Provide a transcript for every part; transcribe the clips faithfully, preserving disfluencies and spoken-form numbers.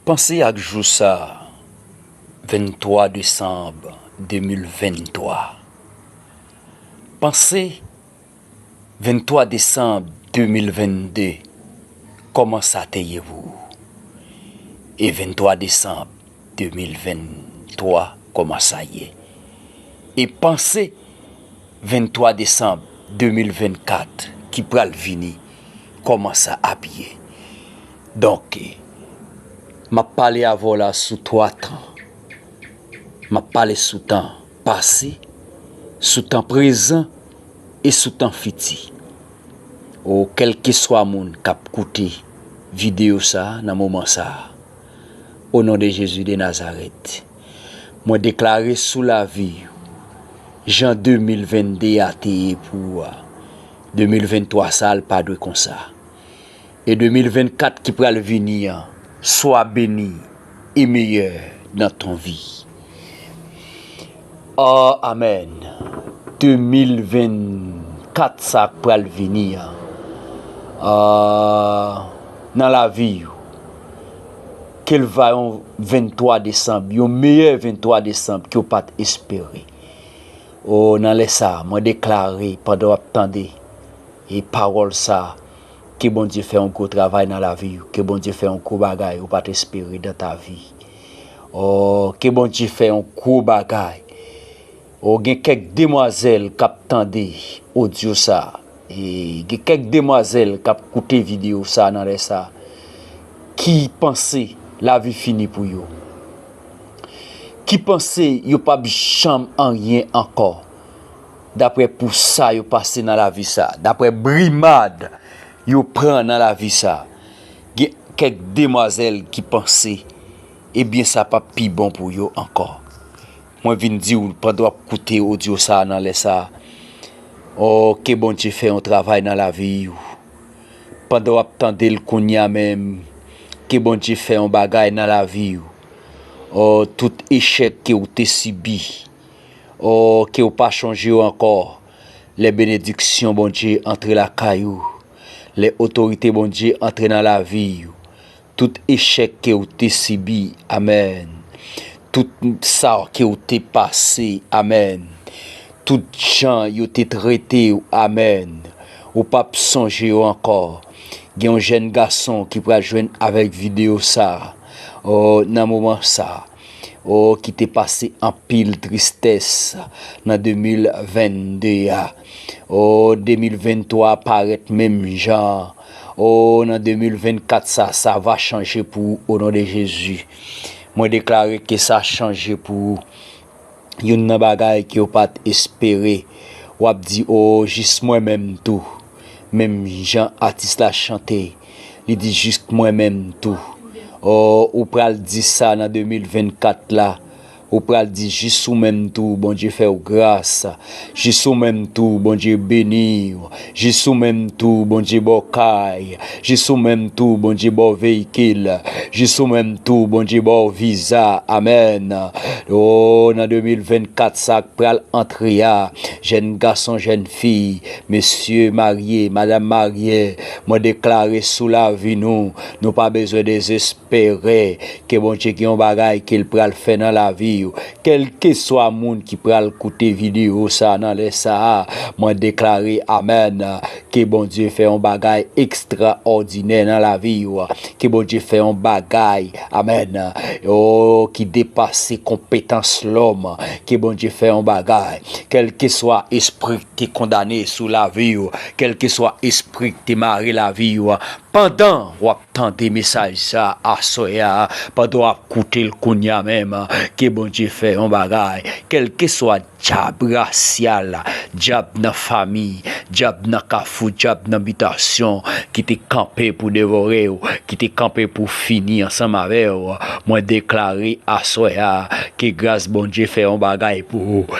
Panse ak jou sa, venntwa desanm de mil venntwa. Panse venntwa desanm de mil vennde, kòman sa te ye pou ou? E venntwa desanm de mil venntwa, kòman sa ye? E panse venntwa desanm de mil vennkat ki pral vini, kòman sa ap ye? Donk, m ap pale avè w la sou twa tan. M ap pale sou tan pase, sou tan prezan e sou tan fiti. O, kèlkeswa moun k ap koute videyo sa a nan moman sa a, o non de Jezi de Nazarèt, mwen deklare sou lavi w, jan de mil vennde a te ye pou ou a, de mil venntwa sa a, l pa dwe konsa. E de mil vennkat ki pral vini an, swa beni e meyè nan ton vi. O, amèn. De mil vennkat sa k pral vini an, a, nan lavi w, ke l va yon venntwa desanm, yon meyè venntwa desanm ke w pa t espere. O, nan lè sa a, mwen deklare, pandan w ap tande e pawòl sa a, ke Bondye fè yon gwo travay nan lavi w, ke Bondye fè yon gwo bagay ou pa t espere dans ta vie. O, ke Bondye fè yon gwo bagay. O, gen kèk demwazèl k ap tande odyo sa a. E gen kèk demwazèl k ap koute videyo sa a nan lè sa a, ki panse lavi fini pou yo. Ki panse yo p ap janm anyen ankò. Daprè pou sa yo pase nan lavi sa, daprè brimad yo pran nan lavi sa, gen kèk demwazèl ki panse, ebyen, sa p ap pi bon pou yo ankò. Mwen vin di w, pandan w ap koute odyo sa a nan lè sa a, o, ke Bondye fè yon travay nan lavi w. Pandan w ap tande l kounye a menm, ke Bondye fè yon bagay nan lavi w. O, tout echèk ke w te sibi, o, ke w pa chonje yo ankò. Lè benediksyon Bondye antre lakay ou, lè otorite Bondye antre nan lavi w, tout echèk ke w te sibi, amèn. Tout sa ke w te pase, amèn. Tout jan yo te trete w, amèn. Ou p ap sonje yo ankò. Gen yon jèn gason ki pral jwenn avèk videyo sa, o, nan moman sa, o, ki te pase anpil tristès nan de mil vennde a. O, de mil venntwa parèt menm jan. O, nan de mil vennkat sa, sa va chanje pou ou, o non de Jezi. Mwen deklare ke sa chanje pou ou. Youn nan bagay ke w pa t espere, w ap di, o, jis mwen menm tou. Menm jan atis la chante, li di, jis mwen menm tou. O, ou pral di sa nan de mil vennkat la. Ou pral di, jis ou menm tou, Bondye fè w gras. Jis ou menm tou, Bondye beni w. Jis ou menm tou, Bondye ba w kay. Jis ou menm tou, Bondye ba w veyikil. Jis ou menm tou, Bondye ba w viza. Amèn. O, nan de mil vennkat sa k pral antre a, jèn gason, jèn fi, mesye marye, madanm marye, mwen deklare sou lavi nou, nou pa bezwen dezespere. Espere ke Bondye gen yon bagay ke l pral fè nan lavi w. Kèlkeswa moun ki pral koute videyo sa a nan lè sa a, mwen deklare amèn. Ke Bondye fè yon bagay ekstraòdinè nan lavi w. Ke Bondye fè yon bagay, amèn, o, ki depase konpetans lòm. Ke Bondye fè yon bagay. Kèlkeswa espri ki te kondane sou lavi w, kèlkeswa espri ki te mare lavi w, pandan w ap tande mesaj sa a aswè a, pandan w ap koute l kounye a menm, ke Bondye fè yon bagay. Kèlkeswa dyab rasyal, dyab nan fanmi, dyab nan kafou, dyab nan bitasyon ki te kanpe pou devore w, ki te kanpe pou fini ansanm avè w, mwen deklare aswè a ke gras Bondye fè yon bagay pou ou.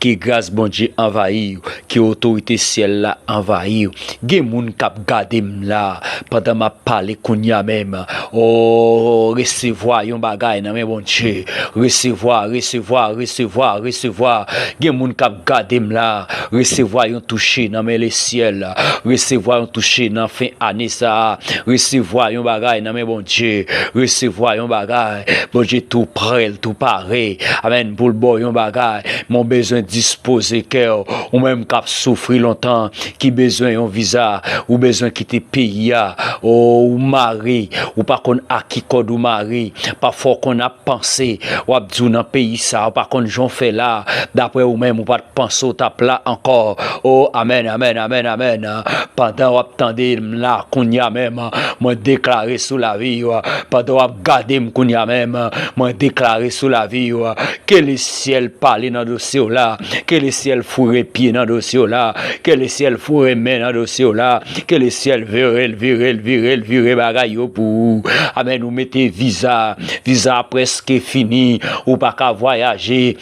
Ke gras Bondye anvayi w. Ke otorite syèl la anvayi w. Gen moun k ap gade m la, pandan m ap pale kounye a menm. O, resevwa yon bagay nan men Bondye. Resevwa, resevwa, resevwa, resevwa. Gen moun k ap gade m la. Resevwa yon touche nan men lesyèl. Resevwa yon touche nan fen ane sa a. Resevwa yon bagay nan men Bondye. Resevwa yon bagay. Bondye tou prè, l tou pare. Amèn. Pou l ba w yon bagay. Men w bezwen dispoze kè w. Ou menm k ap soufri lontan, ki bezwen yon viza, ou bezwen kite peyi a. O, ou mare, ou pa konn a ki kòd ou mare. Pafwa w konn ap panse, w ap di w nan peyi sa, ou pa konn jan w fè la. Daprè ou menm, ou pa t panse w t ap la ankò. O, amèn, amèn, amèn, amèn. Pandan w ap tande m la kounye a menm, mwen deklare sou lavi w. Pandan w ap gade m kounye a menm, mwen deklare sou lavi w. Ke lesyèl pale nan dosye w la. Ke lesyèl foure pye nan dosye w la. Ke lesyèl foure men nan dosye w la. Ke lesyèl vire l, vire l, vire l, vire bagay yo pou ou. Amèn. Ou mete viza. Viza a prèske fini. Ou pa ka vwayaje.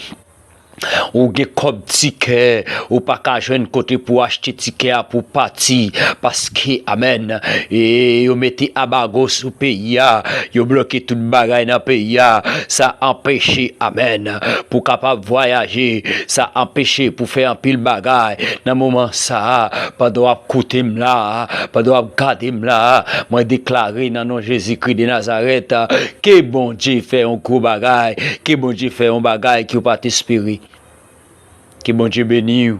Ou gen kòb tikè, ou pa ka jwenn kote pou w achte tikè a pou w pati, paske, amèn, e yo mete anbago sou peyi a, yo bloke tout bagay nan peyi a, sa anpeche, amèn, pou w kapab vwayaje, sa anpeche pou w fè anpil bagay nan moman sa a, pandan w ap koute m la a, pandan w ap gade m la a, mwen deklare nan non Jezikri de Nazarèt, ke Bondye fè yon gwo bagay, ke Bondye fè yon bagay ke w pa t espere. Ke Bondye beni w.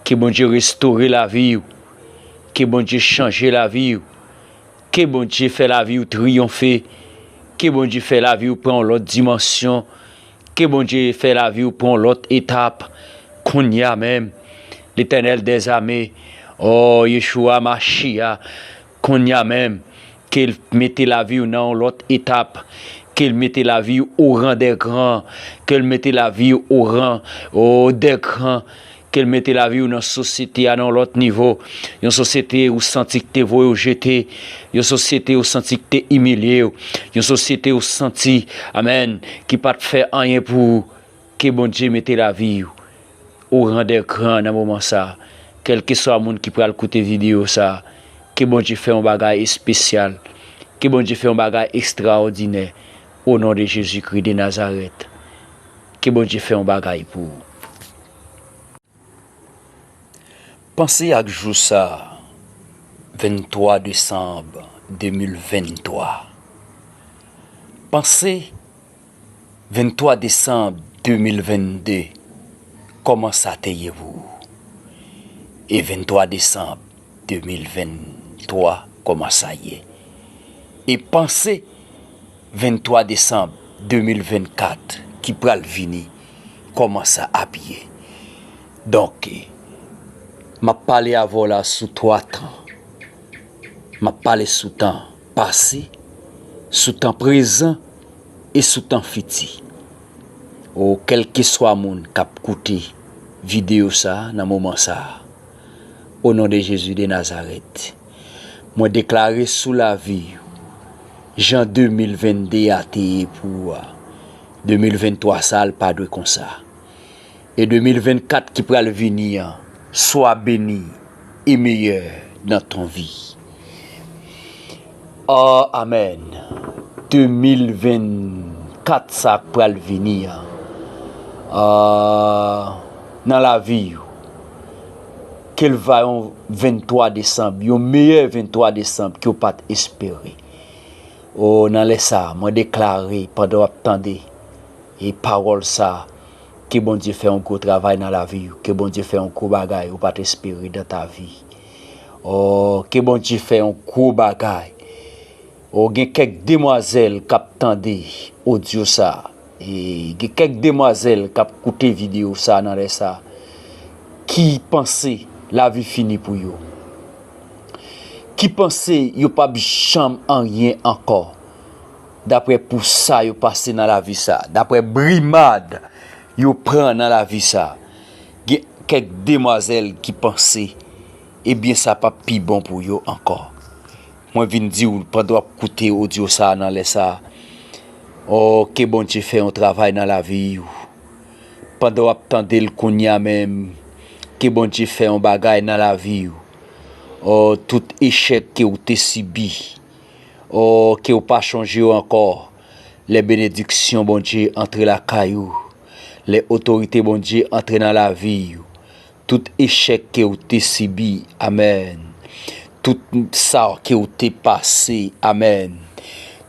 Ke Bondye restore lavi w. Ke Bondye chanje lavi w. Ke Bondye fè lavi w triyonfe. Ke Bondye fè lavi w pran yon lòt dimansyon. Ke Bondye fè lavi w pran yon lòt etap. Kounye a menm, Letènèl dèzame, o Yeshua Machia, kounye a menm, ke l mete lavi w nan yon lòt etap, ke l mete lavi w o ran dè gran, ke l mete lavi w o ran, o, dè gran, ke l mete lavi w nan sosyete a nan yon lòt nivo, yon sosyete ou santi ki te voye w jete, yon sosyete ou santi ki te imilye w, yon sosyete ou santi, amèn, ki pa t fè anyen pou ou. Ke Bondye mete lavi w o ran dè gran nan moman sa a. Kèlkeswa moun ki pral koute videyo sa a, ke Bondye fè yon bagay espesyal. Ke Bondye fè yon bagay ekstraòdinè. O non de Jezikri de Nazarèt. Ke Bondye fè yon bagay pou ou. Panse ak jou sa a, venntwa desanm de mil venntwa. Panse venntwa desanm de mil vennde, kòman sa te ye pou ou? E venntwa desanm de mil venntwa, kòman sa ye? E panse venntwa desanm de mil vennkat ki pral vini, kòman sa ap ye? Donk, m ap pale avè w la sou twa tan. M ap pale sou tan pase, sou tan prezan e sou tan fiti. O, kèlkeswa moun k ap koute videyo sa a nan moman sa a, o non de Jezi de Nazarèt, mwen deklare sou lavi w, jan de mil vennde a te ye pou ou a, de mil venntwa sa a l pa dwe konsa. E de mil vennkat ki pral vini an, sois béni et meilleur dans ton vie. O, amèn. De mil vennkat sa k pral vini an, a, nan lavi w, ke l va yon venntwa desanm, yon meyè venntwa desanm ke w pa t espere. O, nan lè sa a, mwen deklare, pandan w ap tande e pawòl sa a, ke Bondye fè yon gwo travay nan lavi w, ke Bondye fè yon gwo bagay ou pa t espere dans ta vie. O, ke Bondye fè yon gwo bagay. O, gen kèk demwazèl k ap tande odyo sa a, e gen kèk demwazèl k ap koute videyo sa a nan lè sa a, ki panse lavi fini pou yo, ki panse yo p ap janm anyen ankò, daprè pou sa yo pase nan lavi sa, daprè brimad yo pran nan lavi sa. Gen kèk demwazèl ki panse, ebyen, sa p ap pi bon pou yo ankò. Mwen vin di w, pandan w ap koute odyo sa a nan lè sa a, o, ke Bondye fè yon travay nan lavi w. pandan w ap tande l kounye a menm, ke Bondye fè yon bagay nan lavi w. O, tout echèk ke w te sibi, o, ke w pa chonje yo ankò, lè benediksyon Bondye antre lakay ou, lè otorite Bondye antre nan lavi w, tout echèk ke w te sibi, amèn, tout sa ke w te pase, amèn,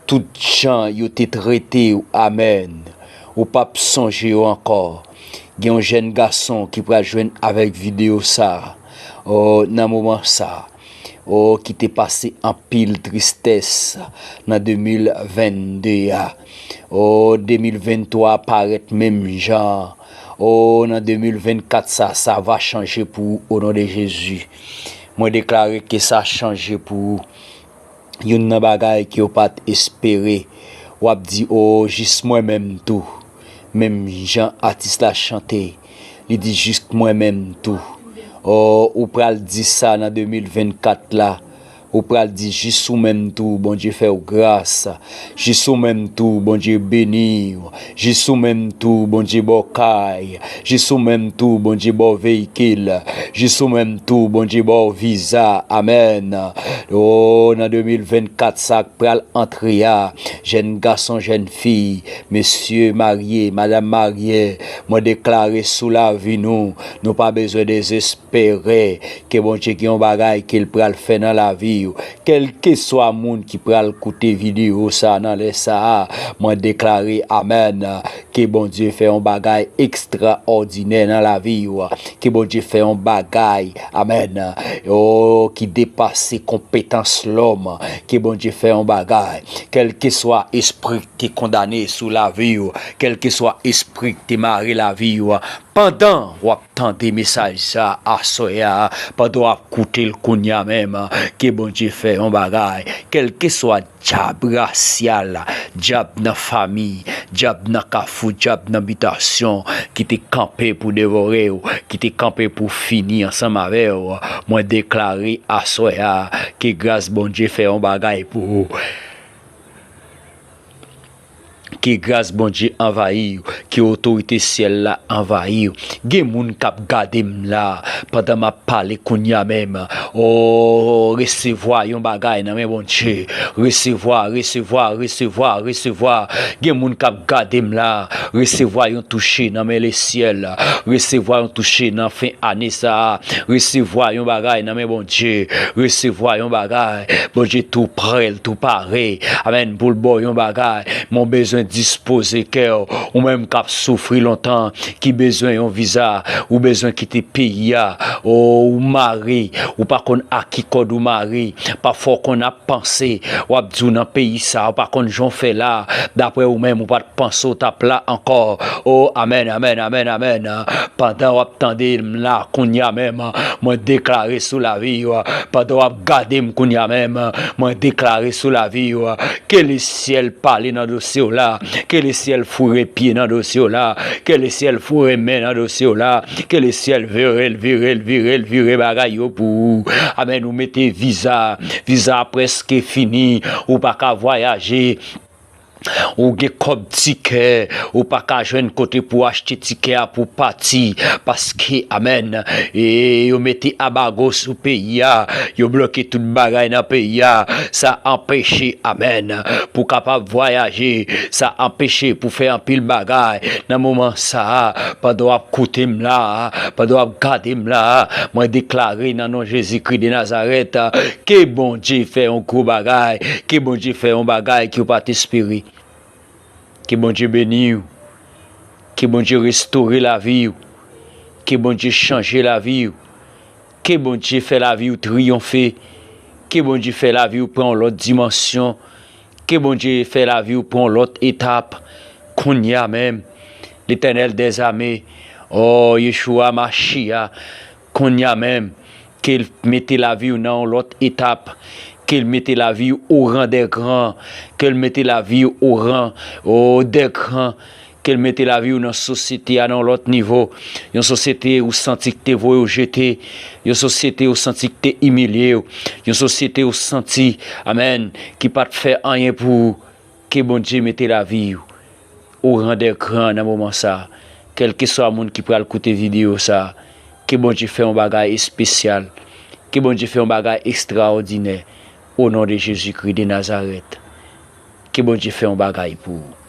tout jan yo te trete w, amèn, ou p ap sonje yo ankò. Gen yon jèn gason ki pral jwenn avèk videyo sa, o, nan moman sa, o, ki te pase anpil tristès nan de mil venn de a. O, de mil venntwa parèt menm jan. O, nan de mil vennkat sa, sa va chanje pou ou, o non de Jezi. Mwen deklare ke sa chanje pou ou. Youn nan bagay ke w pa t espere, w ap di, o, jis mwen menm tou. Menm jan atis la chante, li di, jis mwen menm tou. O, ou pral di sa nan de mil vennkat la. Ou pral di, jis ou menm tou, Bondye fè w gras. Jis ou menm tou, Bondye beni w. Jis ou menm tou, Bondye ba w kay. Jis ou menm tou, Bondye ba w veyikil. Jis ou menm tou, Bondye ba w viza. Amèn. O, nan de mil vennkat sa k pral antre a, jèn gason, jèn fi, mesye marye, madanm marye, mwen deklare sou lavi nou, nou pa bezwen dezespere ke Bondye gen yon bagay ke l pral fè nan lavi w. Kèlkeswa moun ki pral koute videyo sa a nan lè sa a, mwen deklare, amèn, ke Bondye fè yon bagay ekstraòdinè nan lavi w. Ke Bondye fè yon bagay, amèn, o, ki depase konpetans lòm. Ke Bondye fè yon bagay. Kèlkeswa espri ki te kondane sou lavi w, kèlkeswa espri ki te mare lavi w, pandan w ap tande mesaj sa aswè a, pandan w ap koute l kounye a menm, ke Bondye fè yon bagay. Kèlkeswa dyab rasyal, dyab nan fanmi, dyab nan kafou, dyab nan bitasyon, ki te kanpe pou devore w, ki te kanpe pou fini ansanm avè w, mwen deklare aswè a, ke gras Bondye fè yon bagay pou ou. Ke gras Bondye anvayi w, ke otorite syèl la anvayi w. Gen moun k ap gade m la, pandan m ap pale kounye a menm. O, resevwa yon bagay nan men Bondye. Resevwa, resevwa, resevwa, resevwa. Gen moun k ap gade m la, resevwa yon touche nan men lesyèl. Resevwa yon touche nan fen ane sa a. Resevwa yon bagay nan men Bondye. Resevwa yon bagay. Bondye tou prè, l tou pare. Amèn. Pou l ba w yon bagay. Men w bezwen dispoze kè w. Ou menm k ap soufri lontan, ki bezwen yon viza, ou bezwen kite peyi a. O, ou mare, ou pa konn a ki kòd ou mare. Pafwa w konn ap panse, w ap di w nan peyi sa, ou pa konn jan w fè la. Daprè ou menm, ou pa t panse w t ap la ankò. O, amèn, amèn, amèn, amèn. Pandan w ap tande m la kounye a menm, mwen deklare sou lavi w. Pandan w ap gade m kounye a menm, mwen deklare sou lavi w. Ke lesyèl pale nan dosye w la. Ke lesyèl foure pye nan dosye w la. Ke lesyèl foure men nan dosye w la. Ke lesyèl vire l, vire l, vire l, vire bagay yo pou ou. Amèn. Ou mete viza. Viza a prèske fini. Ou pa ka vwayaje. Ou gen kòb tikè, ou pa ka jwenn kote pou achte tikè a pou pati, paske, amèn, e yo mete anbago sou peyi a, yo bloke tout bagay nan peyi a, sa anpeche, amèn, pou kapab vwayaje, sa anpeche pou fè anpil bagay nan moman sa a, pandan w ap koute m la, pandan w ap gade m la, mwen deklare nan non Jezikri de Nazarèt, ke Bondye fè yon gwo bagay, ke Bondye fè yon bagay ke w pa t espere. Ke Bondye beni w. Ke Bondye restore lavi w. Ke Bondye chanje lavi w. Ke Bondye fè lavi w triyonfe. Ke Bondye fè lavi w pran yon lòt dimansyon. Ke Bondye fè lavi w pran yon lòt etap. Kounye a menm, Letènèl dèzame, o Yeshua Machia, kounye a menm, ke l mete lavi w nan yon lòt etap, ke l mete lavi w o ran dè gran, ke l mete lavi w o ran, o, dè gran, ke l mete lavi w nan sosyete a nan yon lòt nivo, yon sosyete ou santi ki te voye w jete, yon sosyete ou santi ki te imilye w, yon sosyete ou santi, amèn, ki pa t fè anyen pou ou, ke Bondye mete lavi w o ran dè gran nan moman sa a. Kèlkeswa moun ki pral koute videyo sa, ke Bondye fè yon bagay espesyal, ke Bondye fè yon bagay ekstraòdinè, o non de Jezikri de Nazarèt, ke Bondye fè yon bagay pou ou.